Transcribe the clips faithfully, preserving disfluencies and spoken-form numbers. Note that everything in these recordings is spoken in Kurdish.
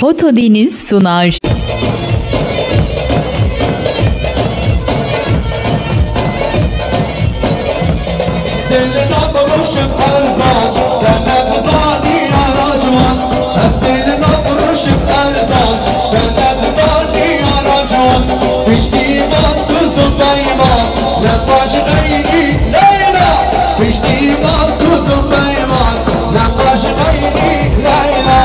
Foto Deniz sunar. Piştî masûz û peyman, neqaş xeyrî Leyla. Piştî masûz û peyman, neqaş xeyrî Leyla.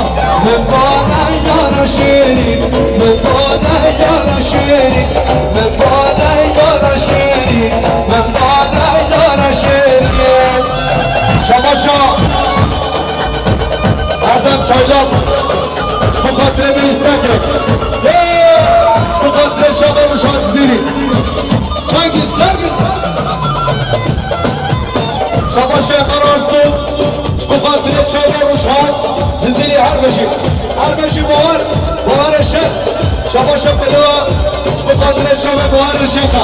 Min bo Leyla re şêrîn, min bo Leyla re şêrîn, min bo Leyla re şêrîn, min bo Leyla re şêrîn. Şabaşa Erdem Çaylak, ji bo xatirê min îstekek. Yê! Ji bo xatirê çava Rojhat Cizîrî. Cengiz, Cengiz. Şabaşê Qerarso, ji bo xatirê çava Rojhat Cizîrî her bijî. Her bijî Bahar, Baharê Şêx. Şabaşê Pelewa, ji bo xatirê çava Baharê Şêxa.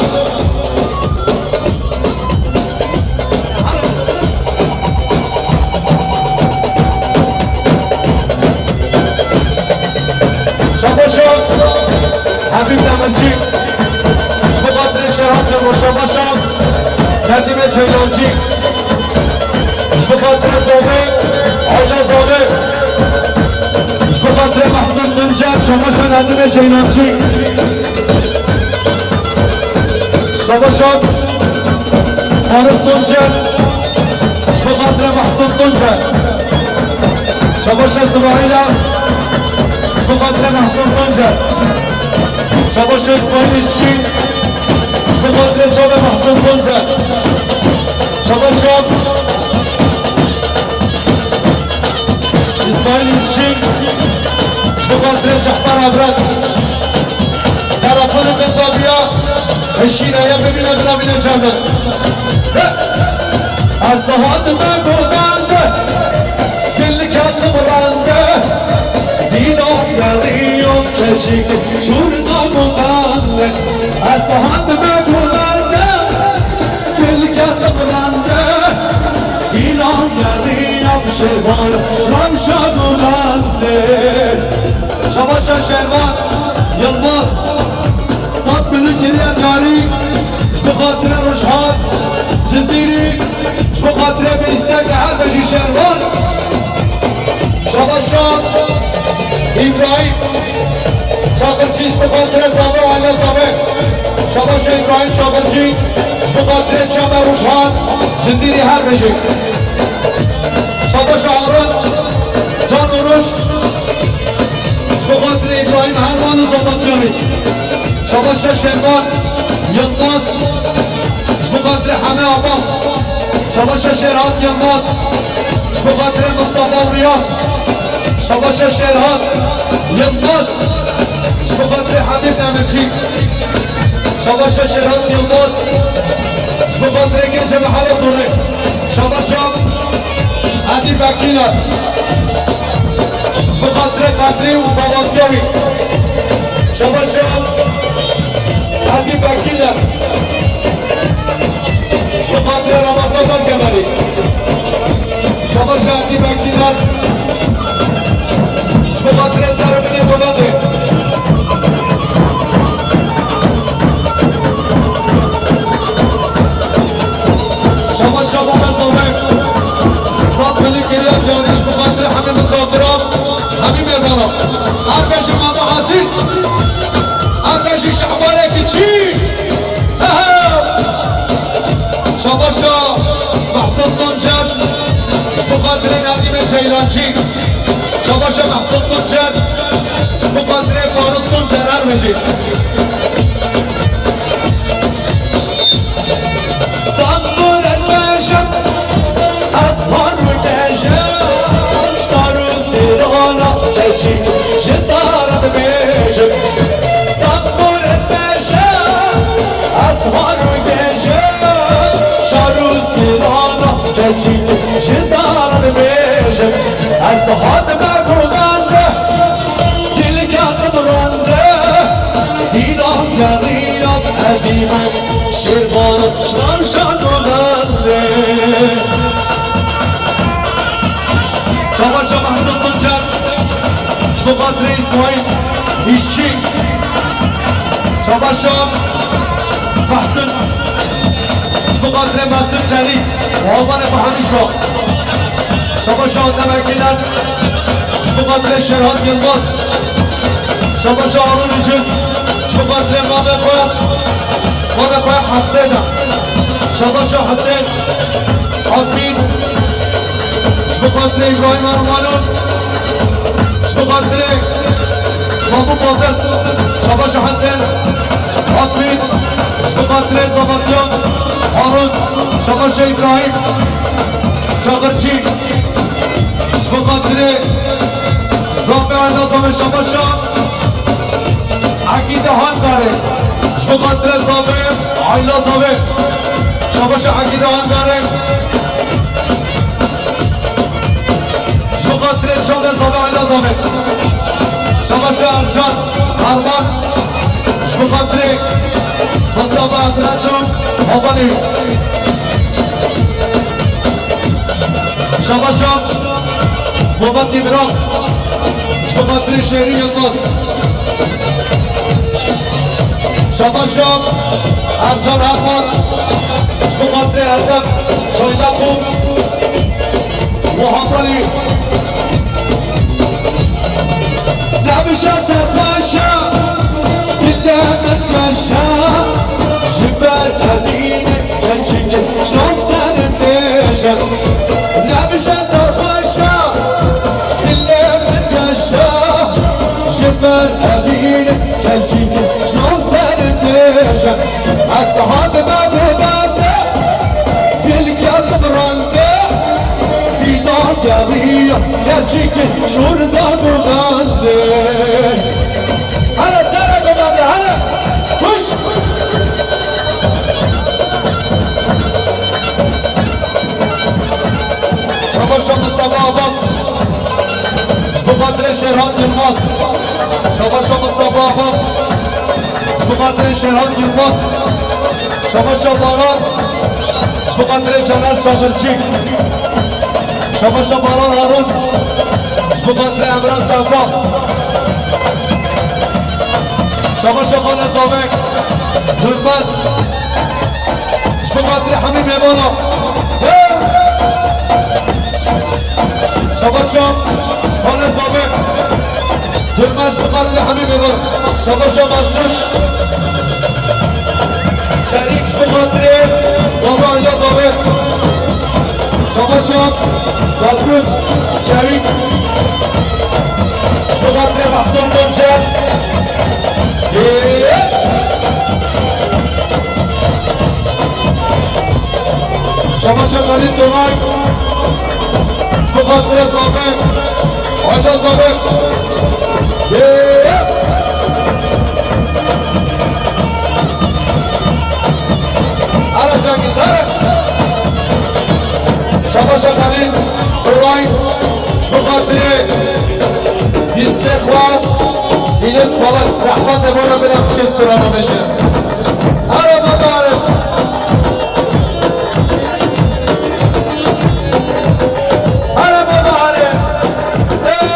Şabaşa Habîb Demircî, ji bo xatirê Şêrhat Yilmaz. Şabaşa Nedîme Ceylancî, ji bo xatirê Zave, Ayla Zave, ji bo xatirê Mehsûn Tuncer. Şabaşa Nedîme Ceylancî. Şabaşa Faruk Tuncer, ji bo xatirê Mehsûn Tuncer. Şabaşa Sibaîla, ji bo xatirê Mehsûn Tuncer. Şabaşa Îsmaîl Îşçî, ji bo xatirê çavê Mehsûn Tuncer. Şabaşa Îsmaîl Îşçî, ji bo xatirê Cehfer Ebret. Telefonê min dabiya, hişîne ye bibîne, binabîne cem min. Ez hatime govende, gilike dibrende, dîna geriya keçik şûr zago bende. Ez hatime govende, Gilke dibrende, îlan gerî em şêvan, şan şad û mendê. Şabaşa Şervan Yilmaz, sed bin kiriye diyarî, ji bo xatirê Rojhat Cizîrî, ji bo xatirê bîstek her bijî Şervan. Şabaşa Îbrahîm Çakirçî, ji bo xatirê Zave û aîla Zave. Şabaşa Îbrahîm Çakirçî, ji bo xatirê çava Rojhat Cizîrî her bijî. Şabaşa Aron Can Oruç, ji bo xatirê Îbrahîm Herman û Zavat Yavî. Şabaşa Şervan Yilmaz, ji bo xatirê Heme Aba. Şabaşa Şerhat Yilmaz, ji bo xatirê Mustafa û Riyaz. Şabaşa Şerhat Yilmaz, ji bo xatirê Habîb Demircî. Şabaşa Şerhat Yilmaz, ji bo xatirê gencê me hele Torê. Şabaşa Edî Bekîler, ji bo xatirê Qedrî û Sabatiyevî. Şabaşa Edî Bekîler, ji bo xatirê Ramazan Belgemerî. Şabaşa Edî Bekîler, ji bo xatirê serê min ê Dolandê. Şabaşa bo me Zave. Sed bin kiriye diyarî, ji bo xatirê hemî misafiran, hemî mêvanan. Her bijî Mamo Ezîz. Her bijî Şehbalê Kiçî. Ehe! Şabaşa Mehsûn Tuncer, ji bo xatirê Nedîme Ceylancî. Şabaşa Mehsûn Tuncer, ji bo xatirê Faruk Tuncer her bijî. Stenbolê dibêjim, ez Farû dibêjim, ji Tarûs Îrana keçî ji te re dibêjim. Stenbolê dibêjim, ez Farû dibêjim, ji Tarûs Îrana keçî ji te re dibêjim. Ez hatime govende, gilke dibrende, dînan geriya Edî min. Şêrvan şan şan û mendê. Şabaşa Mehsûn Tuncer, ji Ji bo xatirê Îsmaîl Îşçî. Şabaşa Mehsin. Ji bo xatirê Mehsin Çelîk. Havanê xwe hemîşka. Şabaşa Demekiler. Ji bo xatirê Şerhat Yilmaz. Şabaşa Harûn Îciz. Ji bo xatirê mamê xwe. Mamê xwe Hesê de. Şabaşa Hesên. Akbîn. Ji bo xatirê Îbrahîm Armanûn. Ji bo xatirê Mamû Fazil. Şabaşa Hesên. Akbîn. Ji bo xatirê Zavatiyan Harûn. Şabaşa Îbrahîm Çaxirçî. Ji bo xatirê Zavê Ayla Zavê Şabaşa Ekîde Hangarê. Ji bo xatirê Zavê Ayla Zavê. Şabaşa Ekîde Hangarê. Ji bo xatirê Çavê Zavê Ayla Zavê. Şabaşa Ercan Arman. Ji bo xatirê Mustafa Emret û Havanî. Şabaşa Muhammed Îmran. Ji bo xatirê Şêrî Yilmaz. Şabaşa Ercan Erman. Ji bo xatirê Erdem Çaylak û Muhammed Alî. Nebişe serxweşa, dilê min geşa, ji ber Evînê keçikê ji nav serim dêje. Nebişe serxweşa, dilê min geşa, ji ber Evînê keçikê ji nav serim dêje. Ez hatime vê derdê, dil ketim rende, dîdan geriya, keçikê şûr zan û bende. Hele sere bibende, hele! Kuş! Şabaşa Mustafa Aban. Ji bo xatirê Şerhat Yilmaz. Şabaşa Mustafa Aban. Ji bo xatirê Şerhat Yilmaz. Şabaşa Baran. Ji bo xatirê Caner Çaxirçî. Şabaşa Baran Harun. Ji bo xatirê Emre Sevda. Şabaşa Xalê Zavê. Durmez. Ji bo xatirê hemî mêvana. Hey! Şabaşa Xalê Zavê. Durmez ji bo xatirê hemî mêvana. Şabaşa Mesut Çelîk ji bo xatirê Zavê Ayla Zavê. Şabaşa Mesut Çelîk. Ji bo xatirê Mehsûn Tuncer. Şabaşa Xalîd Turay. Ji bo xatirê Zavê. Ayla Zavê. Ara Cengiz, ara. Şabaşa Xalîd Turay. Ji bo xatirê dîstê xwe Înis Balat, rehmetê bona bila biçe sirana bêje. Ara baba, ara. Ara baba, ara. Hey!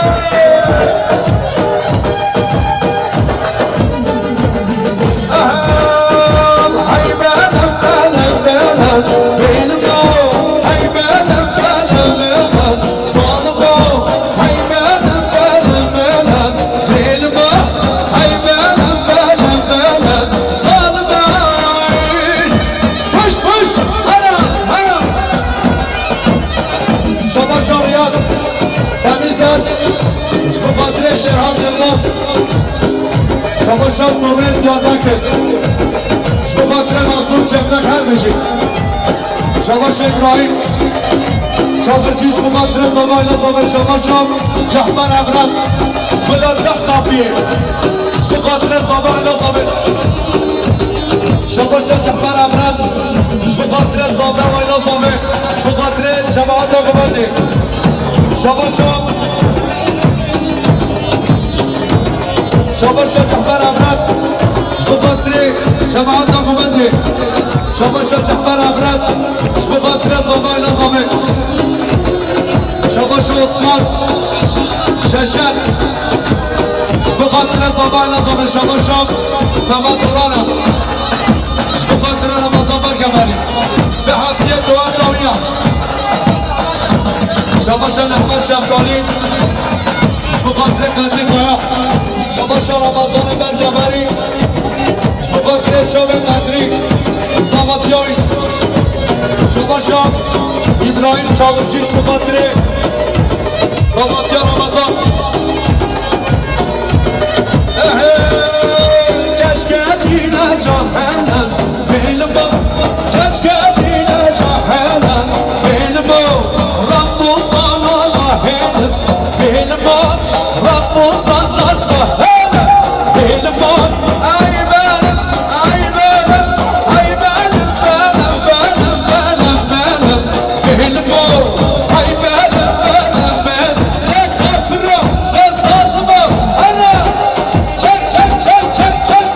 Şabaşa Riyad, Temizler, ji bo xatirê Şerhan Yilmaz. Şabaşa Sorê Diyarbekir, ji bo xatirê Mazlûm Çemlek her bijî. Şabaşa Îbrahîm Çaxirçî, ji bo xatirê Zavê Ayla Zavê. Şabaşa Cehfer Emret, bila deh kapiyê, ji bo xatirê Zavê Ayla Zavê. Şabaşa Cehfer Emret, ji bo xatirê Zavê Ayla Zavê. Ji bo xatirê cemaeta Gumendê. Şabaşa, şabaşa Cehfer Emret. Ji bo xatirê cemaeta Gumendê. Şabaşa Cehfer Emret. Ji bo xatirê Zavê Ayla Zavê. Şabaşa Osman Şeşer. Bayla Zabir, şabaşa Mehmet Orana. Ji bo xatirê Ramazan Bergemerî. Bi hevdiyê dua dawiya. Şabaşa Nehmet Şeftalî. Ji bo xatirê Qedrî Kaya. Şabaşa Ramazanê Bergemerî. Ji bo xatirê çavê Qedrî. Zavat Yawî. Şabaşa Îbrahîm Çavuşî ji bo xatirê Zavat ya Ramazan. Ehe, keşke dîne cahenem, bilbo, keşke dîne cahenem, bilbo, Rabbu sana lahedim, bilbo, Rabbu sana lahedim, bilbo, ay benim, ay benim, ay benim, benim, benim, benim, benim, bilbo, ay benim, benim, benim. Lê kafiro, lê zalimo, ana! Çek, çek, çek, çek, çek!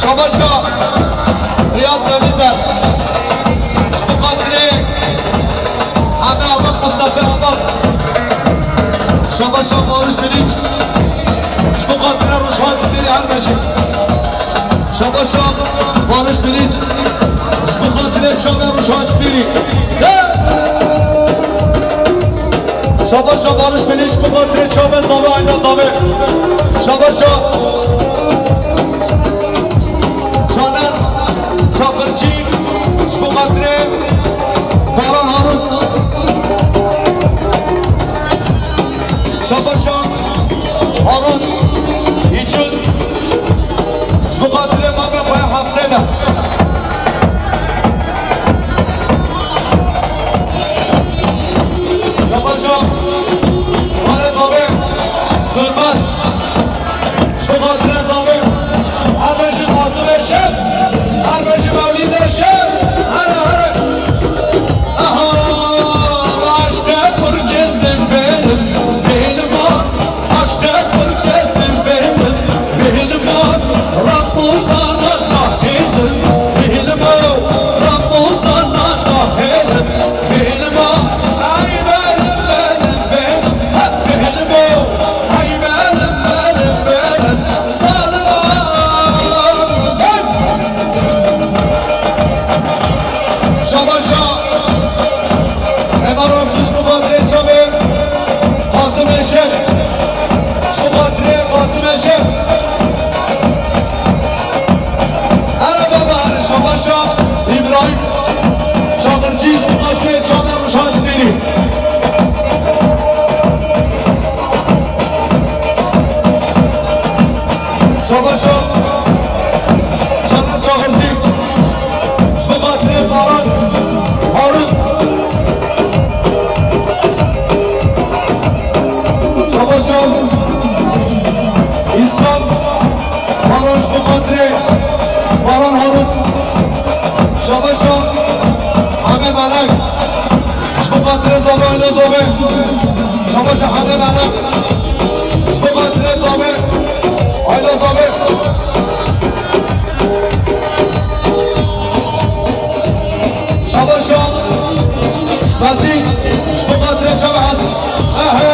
Şabaşa Riyad Denizer. Ji bo xatirê heme abat Mustafa Abat. Şabaşa Barış Bilinç. Ji bo xatirê Rojhan Sêrî her meşe. Şabaşa Barış Bilinç. Ji bo xatirê çavê Rojhan Sêrî. Şabaşa Barış Bilinç, ji bo xatirê çavê Zave, Ayna Zave. Şabaşa Caner Çakırcî, ji bo xatirê Baran Harun. Şabaşa Harun Îcuz, ji bo xatirê mamê xwe ya Hafsê de. Şabaşa Xalê Zabê Durmaz, ji bo xatirê Zabê. Her bejî Qasimê şev, her bejî Mewlîdê şev. Here, here. Aha, aşkê kur kesim benim, benim o. Aşkê kur kesim benim, benim o. Rabbu sana şahidim, benim o. Rabbu sana şahidim, benim o. Ay benim, benim, benim, hep benim o. Ay benim, benim, benim, zalim o. Hey! Şabaşa Emar Arslan, ji bo xatirê çavê Qasim Eşer. Ji bo xatirê Qasim Eşer. Here baba, here şabaşa Îbrahîm Çakırcî, ji bo xatirê çavê Rojhan Sêrî. Şabaşa Caner Çakırcî, ji bo xatirê Baran Harun. Şabaşa Îslam Baran, ji bo xatirê Baran Harun. Şabaşa Hemê Melek, ji bo xatirê Zave, Ayla Zave. Şabaşa Hemê Melek. Ji bo xatirê Zave, Ayla Zave. Şabaşa Fatî, ji bo xatirê çavê Hes-, Ehe!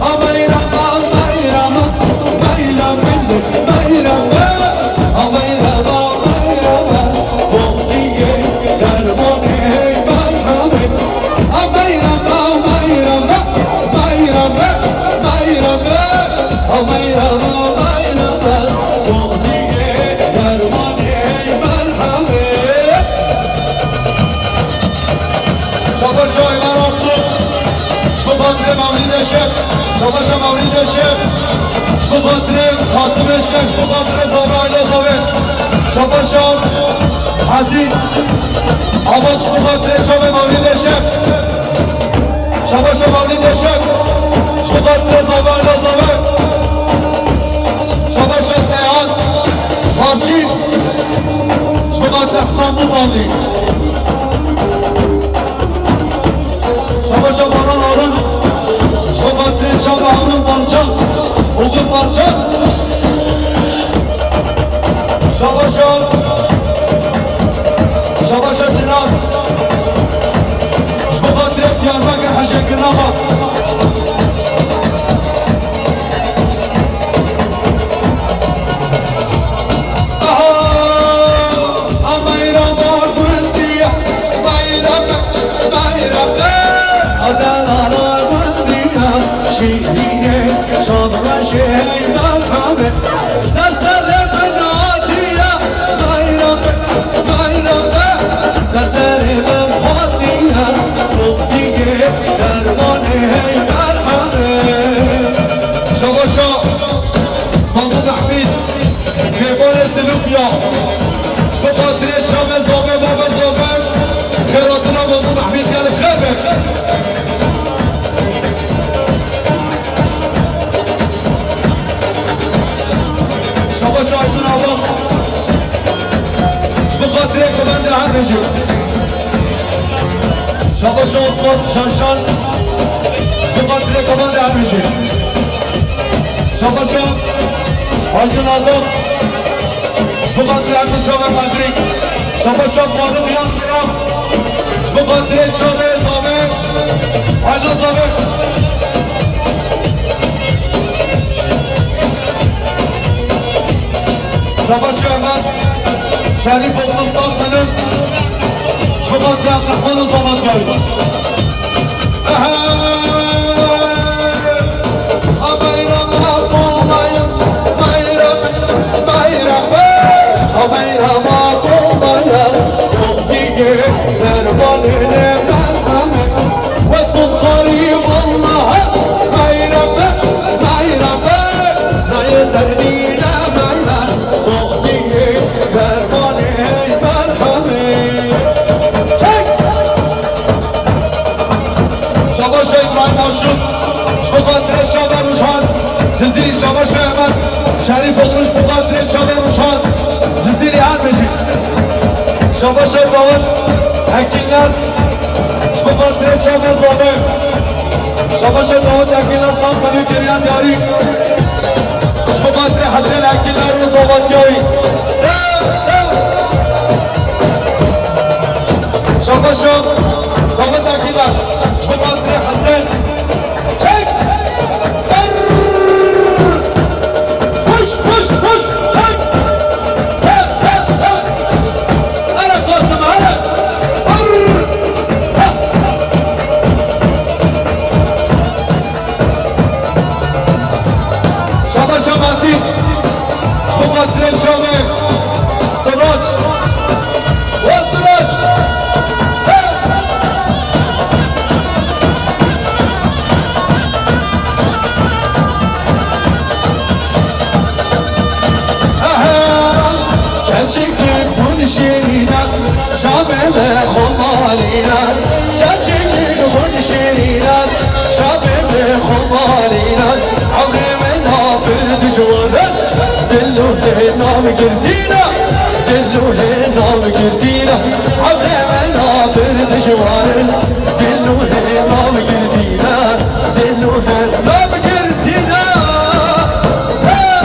A beyram, a beyram, beyram, millet, beyram, a beyram, a beyram, Bogdiye, dermanê merhemê. A beyram, a beyram, beyram, beyram, a beyram, a beyram, Bogdiye, dermanê merhemê. Şabaşa Emar Arslan, ji bo xatirê Mewlîdê Şef. Şabaşa Mewlîdê Şef, ji bo xatirê Qasimê Şef, ji bo xatirê Zave, Ayla Zave. Şabaşa Hezîn Abaç, ji bo xatirê çavê Mewlîdê Şef. Şabaşa Mewlîdê Şef, ji bo xatirê Zave, Ayla Zave. Şabaşa Seyhan Farçî, ji bo xatirê Hesam Mutalî. Şabaşa Baran Harun, ji bo xatirê çavê Harun Balcan, Oğuz Balcan. Şabaşa, şabaşa Çinar, ji bo xatirê Diyarbekir hejêkirina xwe. Şabaşa Mamû Mehmîd, mêvanê Silûkiya. Ji bo xatirê çavê zave, bavê zave, xêratina Mamû Mehmîd gelek xêr be. Şabaşa Aydin Avam. Ji bo xatirê kovendê her bijî. Şabaşa Osman Şanşan. Ji bo xatirê kovendê her bijî. Şabaşa Aydin Adam. Ji bo xatirê her du çavên Bedrî. Şabaşa Faruk Yalçıran. Ji bo xatirê çavê zave. Ayna zave. Şabaş Ömer, Şerîf oğlu Saltan'ın Şubat Abdurrahman Uzanat geldi. Aha! A bayrama kollayın, bayram, bayram, a bayrama kollayın, o giyik dermanını merhamet. Wesûd xarî wallahî, bayram be, bayram be, nayê serdî ne me, me, doxtî dermanê merhemê. Çek! Şabaşa Îbrahîm Aşûk, ji bo xatirê çavê Rûjan, Cizîrî Şabaşa Emed, Şerîf Oxriş, ji bo xatirê çavê Rûjan, Cizîrî her bijî. Şabaşa Dawid Ekînler, ji bo xatirê çavê zave. Şabaşa Dawid Ekînler, saz xwelî kiriyan diyarî. Ji bo xatirê Hesên Ekînler û Zobatiyayî. Şabaşa Dawid Ekînler, ji bo xatirê Hesên. Çek! Pişt, pişt, pişt! Hey! Hey, hey, hey! Hele Qasim, hele! Pırr! Ha! Şabaşa Fatî! Ji bo xatirê çavê Sirac! Wa Sirac! Hey! Aha! Keçikî xwîn şêrîn e, şamê me xwemalîn e. Keçikî xwîn şêrîn e, şamê me xwemalîn e. Emrê me na pir dijwar e, dil û hê nav girtîn e. Dil û hê nav girtîn e. Emrê me na pir dijwar e, dil û hê nav girtîn e. Dil û hê nav girtîn e. Hey!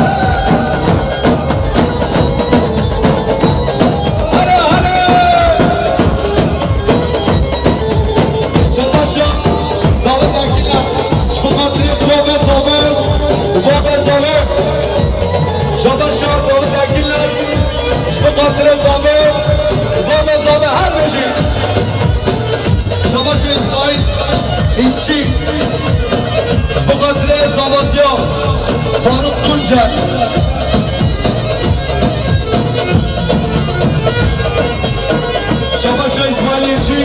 Hele, hele! Şabaşa Dawid Ekînler, ji bo xatirê çavê zave û bavê zave. Şabaşa Dawid Ekînler, ji bo xatirê zave û bavê zave her bijî. Şabaşa Îsmaîl Îşçî, ji bo xatirê Zavatiya Faruk Tuncer. Şabaşa Îsmaîl Îşçî,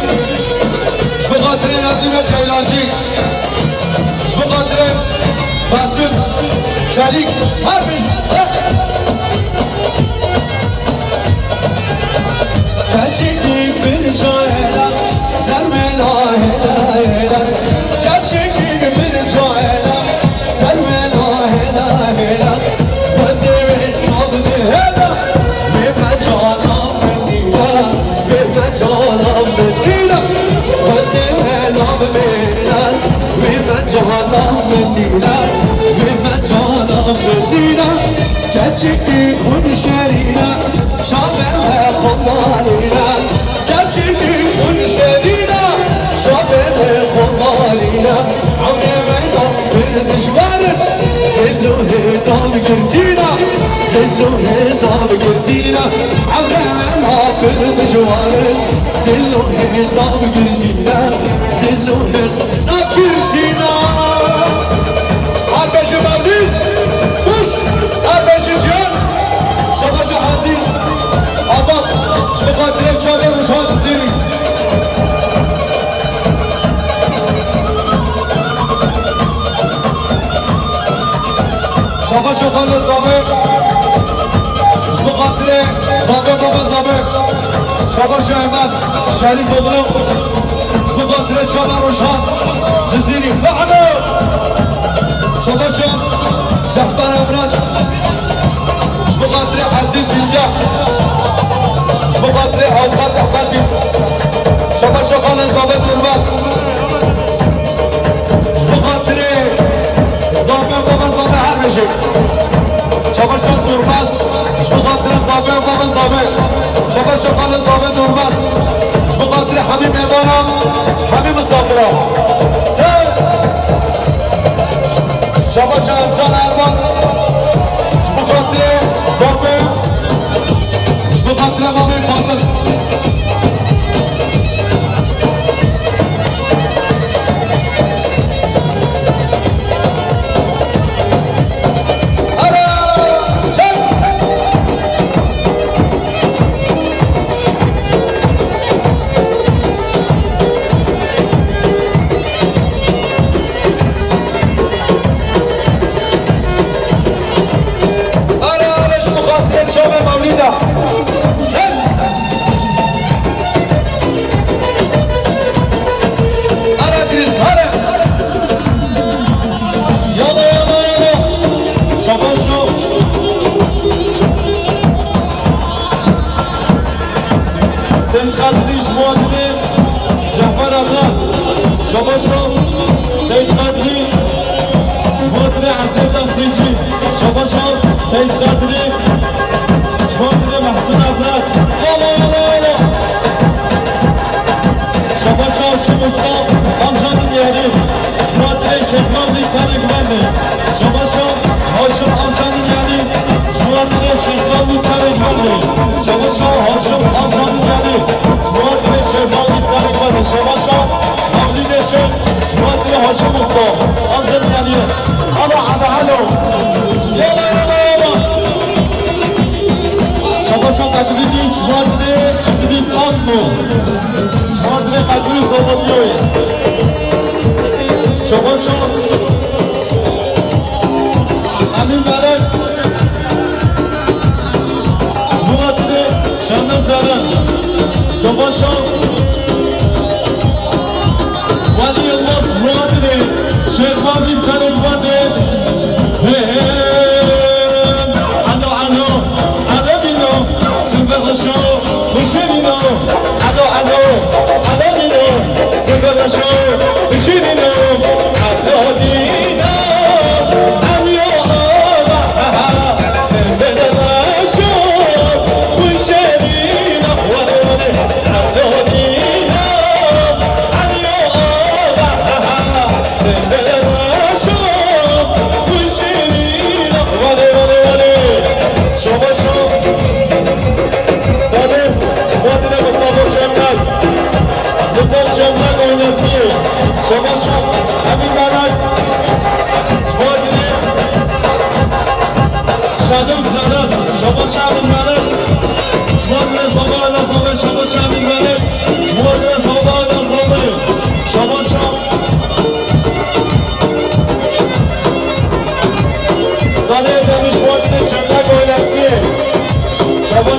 ji bo xatirê Nedîme Ceylancî, ji bo xatirê Mesûd Çelîk, her bijî. Keçikî pir cayê de, ser wê nahêle hêle. Keçikî pir cayê de, ser wê nahêle hêle. Xwedê wê nav bihêle, wê me cana min dîne, wê me cana min dîne. Xwedê wê nav bihêle, wê me cana min dîne, wê me cana min dîne. Keçikî xwîn şêrîn e, şamê me xwemalîn e. Keçikî xwîn şêrîn e, şamê me xwemalîn e. Emrê me na pir dijwar e, dil û hê nav girtîn e. Dil û hê nav girtîn e. Emrê me na pir dijwar e, dil û hê nav girtîn e. Dil û hê nav girtîn e. Her bijî Mewlîd, kuş, her bijî Cihan. Şabaşa Hazî, Abab, ji bo xatirê çavê Rûjan Cizîrî. Xalê Zabê, ji bo xatirê Zabê, baba Zabê, Şabaş Ehmed, Şerîf oğlu, ji bo xatirê Çaba Roşan, Cizîrî, Mehmet, Şabaş Cehber Evren, ji bo xatirê Ezîz Bilge, ji bo xatirê Avukat Ehmetî, Şabaş Xalê Zabê Durmez. Ji bo xatirê Zabê, baba Zabê her bijî. Şabaş Durmez. Ji bo xatirê Zabê, baba Zabê. Şabaş Xalê Zabê Durmez. Ji bo xatirê hemî mêvanan, hemî misafiran. Hey! Şabaş Can Erman. Ji bo xatirê Zabê. Ji bo xatirê Mamê Fazil. Ara, ara, ji bo xatirê şevê mewlîda. Ara, Krîst, ara. Yala, yala, yala. Şabaş o. Seyîd Xatirî ji bo Adilê. Cafer Axa, şabaş o. Seyîd Xatirî, ji bo Adilê Hesên Taksîcî, şabaş o. Seyîd Xatirî, ji bo Adilê Mehsûn Axa. Alo, alo, alo. Şabaş o, Haşim Usta, amca Dinyarî, ji bo Adilê Şêx Mevlîd Serê Guvendê. Şabaş o, Haşim amca Dinyarî, ji bo Adilê Şêx Mevlîd Serê Guvendê. Şabaş o, Haşim amca Dinyarî. Muhatirê Şêx Mevlîd Serê Guvendê, şabaş o, Mevlîdê Şêx, muhatirê Haşim Usta, amca Dinyarî. Alo, alo, alo. Yala, yala, yala. Şabaş o, Qedrî Dîn, muhatirê Qedrî Samsun. Muhatirê Qedrî Zobotyoyê. Şabaş o. Emin Melek. Ji bo xatirê Şahin Zeren, Şabaş o. Welî Yilmaz, ji bo xatirê Şêx Mevlîd Serê Guvendê. Hey, hey. Alo, alo, alo, dîno, Zimber Reşo, Huşê dîno. Alo, alo, alo, dîno, Zimber Reşo, Huşê dîno. Alo, dîno. Şabaş o, Emin Melek. Xwedinê Şadok Zeren. Şabaş Emin Melek.